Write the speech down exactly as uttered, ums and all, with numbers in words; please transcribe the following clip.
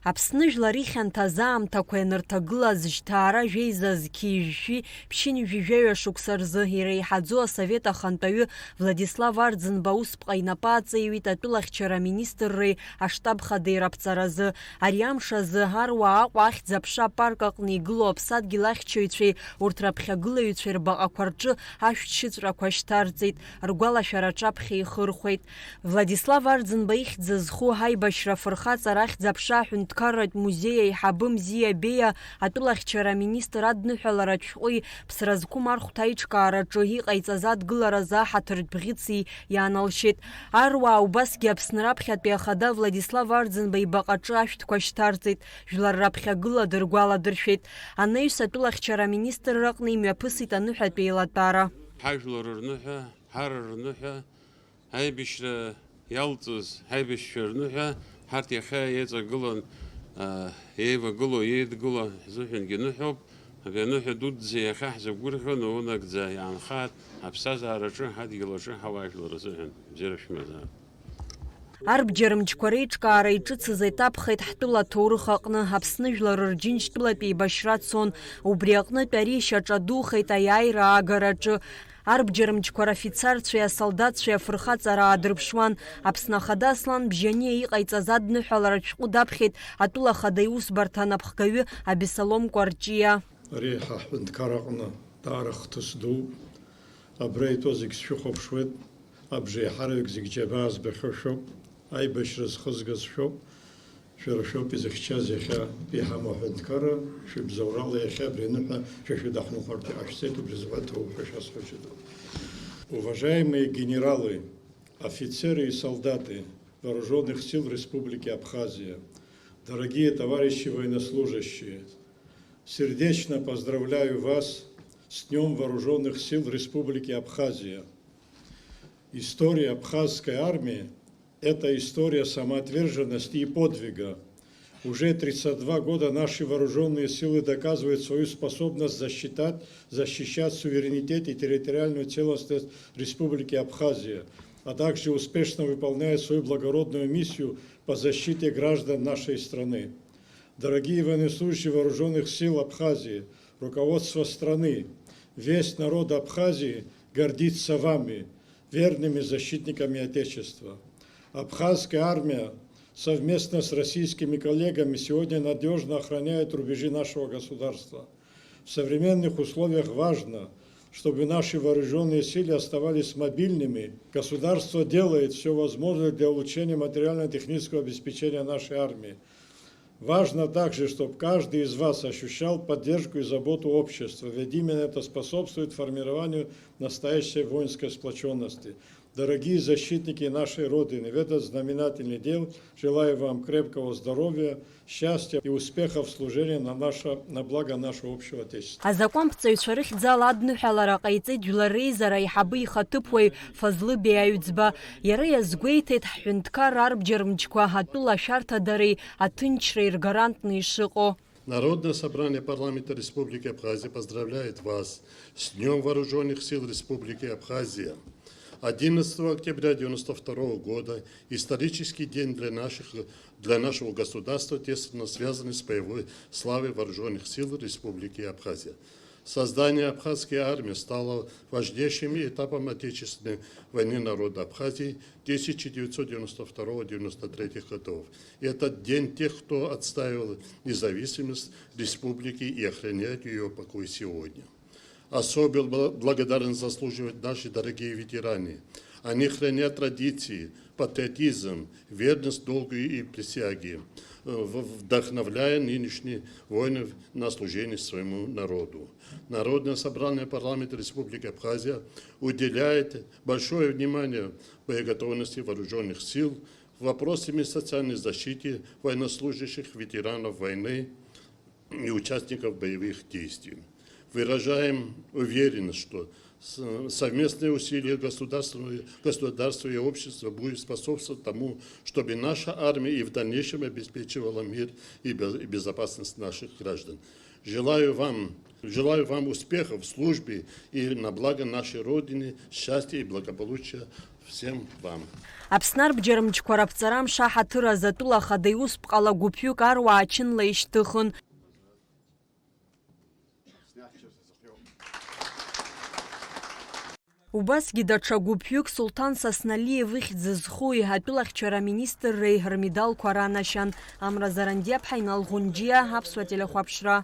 Аԥсны жәлар ихьанҭаз аамҭақәа ианырҭагылаз, жьҭаара жәеиза зқьи жәшәи ԥшьынҩажәи жәаҩа шықәса рзы иреиҳаӡоу асовет ахантәаҩы Владислав Арӡынба усԥҟа инапы аҵеиҩит атәылахьчара аминистрреи аштаб хадеи раԥҵаразы. Ари амш азы аруаа Аҟәа ахьӡ-аԥша апарк аҟны игылоу аԥсадгьыл ахьчаҩцәеи урҭ раԥхьагылаҩцәеи рбаҟақәа рҿы ашәҭшьыҵәрақәа шьҭарҵеит, ргәалашәара аҿаԥхьа ихырхәеит. Владислав Арӡынба ихьӡ зху аибашьра афырхаҵара ахьӡ-аԥша аҳәынҭқарратә музеи аиҳабы Мзиа Беиа атәылахьчара аминистр адныҳәаларатә шәҟәи ԥсра зқәым архәҭа аиҿкаараҿы иҟаиҵаз адгыларазы аҳаҭыртә бӷьыци иааналшьеит. Аруаа убасгьы Аԥсны раԥхьатәи ахада Владислав Арӡынба ибаҟаҿы ашәҭқәа шьҭарҵеит, жәлар раԥхьагыла дыргәаладыршәеит. Анаҩс атәылахьчара аминистрраҟны имҩаԥысит аныҳәатәи еилатәара. Ҳажәлар рныҳәа, ҳар рныҳәа, аибашьра иалҵыз ҳаибашьцәа рныҳәа, ҳарҭ иахьа еиҵагылан, а, еивагыло, еидгыло ҳзыҳәангьы ныҳәоуп. Абри аныҳәа дуӡӡа иахьа ҳзықәгәырӷьо наунагӡа иаанхааит аԥсҭазаараҿы, ҳадгьыл аҿы, ҳауаажәлар рзыҳәан. Бзиара шәымазаап. Арбџьар мчқәа реиҿкаара иҿыцыз етапхеит ҳтәыла аҭоурых аҟны. Аԥсны жәлар рџьынџьтәылатә еибашьра цон. Убри аҟнытә ари шьаҿа духеит аиааира аагараҿы. Арбџьар мчқәа рафицарцәеи асолдаҭцәеи афырхаҵара аадырԥшуан. Аԥсны Ахада Аслан Бжьаниа иҟаиҵаз адныҳәаларатә шәҟәы даԥхьеит атәыла ахада иусбарҭа анапхгаҩы Абесалом Кәарҷиа. Ари ҳа ҳҳәынҭқар аҟны даара хҭыс дууп. Абра итәоу зегь сшәыхәаԥшуеит, абжеиҳараҩык зегь џьабаа збахьоу шәоуп, аибашьра зхызгаз шәоуп. Шәара шәоуп изыхьчаз иахьа иҳамоу аҳәынҭқарра, шәыбзоурала иахьа абри аныҳәа шәа шәыдаҳныҟәартә иҟашәҵеит, убри азы ҳәа ҭоуп ҳәа шәасҳәоит. Уважаемые генералы, офицеры и солдаты Вооружённых сил Республики Абхазия, дорогие товарищи военнослужащие, сердечно поздравляю вас с Днём Вооружённых сил Республики Абхазия. История абхазской армии — это история самоотверженности и подвига. Уже тридцать два года наши вооружённые силы доказывают свою способность защитать, защищать суверенитет и территориальную целостность Республики Абхазия, а также успешно выполняют свою благородную миссию по защите граждан нашей страны. Дорогие военнослужащие вооружённых сил Абхазии, руководство страны, весь народ Абхазии гордится вами, верными защитниками Отечества. Абхазская армия совместно с российскими коллегами сегодня надёжно охраняет рубежи нашего государства. В современных условиях важно, чтобы наши вооружённые силы оставались мобильными. Государство делает всё возможное для улучшения материально-технического обеспечения нашей армии. Важно также, чтоб каждый из вас ощущал поддержку и заботу общества, ведь именно это способствует формированию настоящей воинской сплочённости. Дорогие защитники нашей Родины, в этот знаменательный день желаю вам крепкого здоровья, счастья и успехов в служении на наше, на благо нашего общего Отечества. Азакәанԥҵаҩцәа рыхьӡала адныҳәалара ҟаиҵеит Жәлар Реизара аиҳабы ихаҭыԥуаҩ Фазлы Беи Аҩӡба. Иара иазгәеиҭеит, ҳҳәынҭқарра арбџьар мчқәа атәыла ашәарҭадареи аҭынчреи ргарантны ишыҟоу. Народное собрание парламента Республики Абхазия поздравляет вас с Днём Вооружённых сил Республики Абхазия. Одиннадцатого октября девяносто второго года — исторический день для наших, для нашего государства, тесно связанный с боевой славой Вооружённых сил Республики Абхазия. Создание Абхазской армии стало важнейшим этапом Отечественной войны народа Абхазии тысяча девятьсот девяносто второго — девяносто третьего годов. Этот день тех, кто отстаивал независимость республики и охраняет её покой сегодня. Особой бла-, благодарность заслуживают наши дорогие ветераны. Они хранят традиции, патриотизм, верность долгу и присяге, э, в-, вдохновляя нынешних воинов на служение своему народу. Народное собрание парламента Республики Абхазия уделяет большое внимание боеготовности вооружённых сил, вопросами социальной защиты военнослужащих, ветеранов войны и участников боевых действий. Выражаем уверенность, что с-, совместные усилия государства, государства и общества будут способствовать тому, чтобы наша армия и в дальнейшем обеспечивала мир и бе-, и безопасность наших граждан. Желаю вам, желаю вам успехов в службе и на благо нашей Родины, счастья и благополучия Всем вам. Аԥсны арбџьармчқәа раԥҵара амш аҳаҭыр азы атәыла ахада иусԥҟала гәыԥҩык аруаа ачынла ишьҭыхын. Убасгьы даҽа гәыԥҩык Сулҭан Сасналиев ихьӡ зху еиҳатәылахьчара аминистрреи рмедалқәа ранашьан. Амра Зарандиаԥҳа, Инал Ӷәынџьиа, Аԥсуа телехәаԥшра.